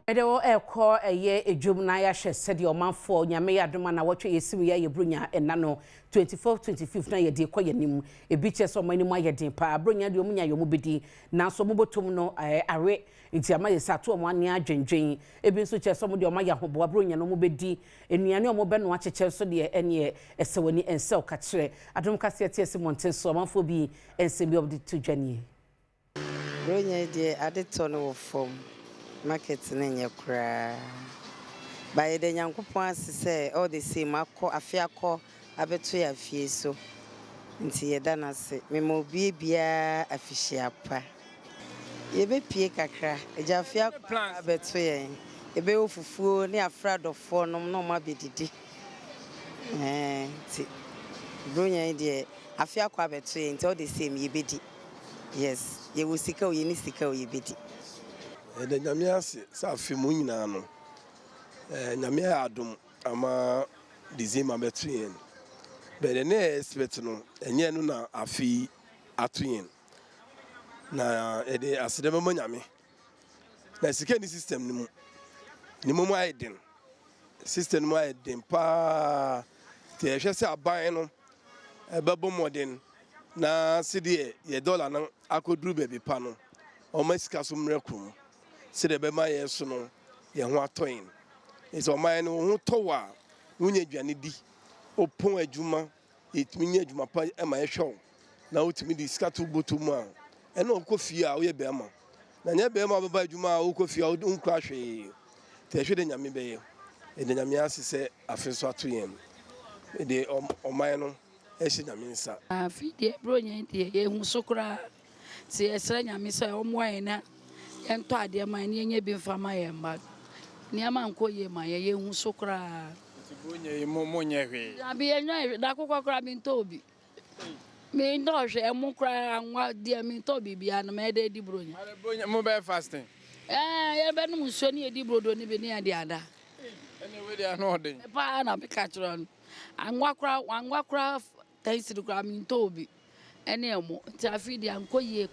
Yɛde wo rekɔ ɛyɛ edwom na yɛahwɛ sɛdeɛ ɔmanfoɔ Nyame yɛ adom a nawɔtwe yɛsi mu yɛ ayɛ Buronya ɛna no 24th 25th na yɛde rekɔ yɛn anim. Ebi kyerɛ sɛ ɔman no mu ayɛ den paa. Buronya deɛ ɔmo nya yɛ ɔmo bɛdi nanso ɔmo bɔtɔm no awe nti ama yɛ sɛ ato ɔmo ani adwendwen. Ebi nso kyerɛ sɛ ɔmo deɛ ɔmo ayɛ ahoboa Buronya no ɔmo bɛdi nnuane a ɔmo bɛnoa akyekyɛ nso deɛ ɛneɛ ɛsɛ w'ani ɛnsɛ ɔka kyerɛ. Adom kaseɛ te asi mmɔnten so ɔmanfoɔ bi nsɛm bi a ɔmo de to dwa nie. Buronya yi deɛ ade tɔ no wɔ fam, market no nyɛ koraa. Ba yɛda Nyankopɔn ase sɛ all the same akɔ afe akɔ abɛto yɛ afie so. Nti yɛda no ase. Mema obi biara afihyia pa. Yɛbɛpie kakra. Agya afe akɔ abɛto yɛn. Yɛbɛwɔ fufuo ne afra adɔfoɔ nom na ɔmo abɛdidi. Nti Buronya yi deɛ afe akɔ abɛto yɛn nti all the same yɛbɛdi. Yes, yɛwɔ sika o, yɛnni sika o, yɛbɛdi. Yɛda Nyame ase sɛ afe mu nyinaa no Nyame ayɛ adom ama December bɛto yɛn. But ne yɛ expect no ɛnyɛ no na afe yi ato yɛn. Na yɛde aseda bɛma Nyame. Na sika ni system no mu. Ne mu ayɛ den. System no mu ayɛ den paa. Nti yɛhwɛ sɛ aban no ɛbɛbɔ mmɔden na sɛdeɛ yɛ dollar no akɔduru baabi pa no, ɔma sika so mmerɛ kurom sɛdeɛ ɛbɛma yɛn so no yɛn ho atɔ yɛn. Nti ɔman no wo ho tɔ wo a, wonya aduane di, wopɔn adwuma, yɛtumi nya adwuma pa ma yɛhwɛ wo na wotumi de sika to bɔtɔ mu a, ɛna wokɔ fie a woyɛ bɛrima. Na nyɛ bɛrima a wobɛba adwuma a wokɔ fie a wonkura hwee. Nti ɛhwɛ dɛ Nyame bɛyɛ. Yɛda Nyame ase sɛ afe nso ato yɛn. Yɛde ɔman no ɛhyɛ Nyame nsa. Afei deɛ Buronya yi deɛ yɛhu so koraa. Nti yɛsrɛ Nyame sɛ ɔmmoa yɛn na yɛntɔ adeɛ ma yɛn na yɛnyɛ bi mfa ma yɛn mma. Nneɛma nkɔ yie ma yɛn, yɛhu so koraa. Nti Buronya yi mo monyɛ hwee? Dabi yɛnyɛ hwee, da kokɔ koraa mentɔ obi. Mentɔ hwee, ɛmo koraa anwa deɛ mentɔ biribiara na mɛyɛ dɛ adi Buronya. Buronya mo bɛyɛ fasting? Ɛɛ yɛbɛnom nsuo ne yɛdi brodo ne bi ne yɛde ada. Ɛne wei deɛ ano ɔden. Paa na meka kyerɛ no. Anwa koraa 10 cedi koraa mentɔ obi. Ɛne ɛmo nti afei deɛ ankɔ yie.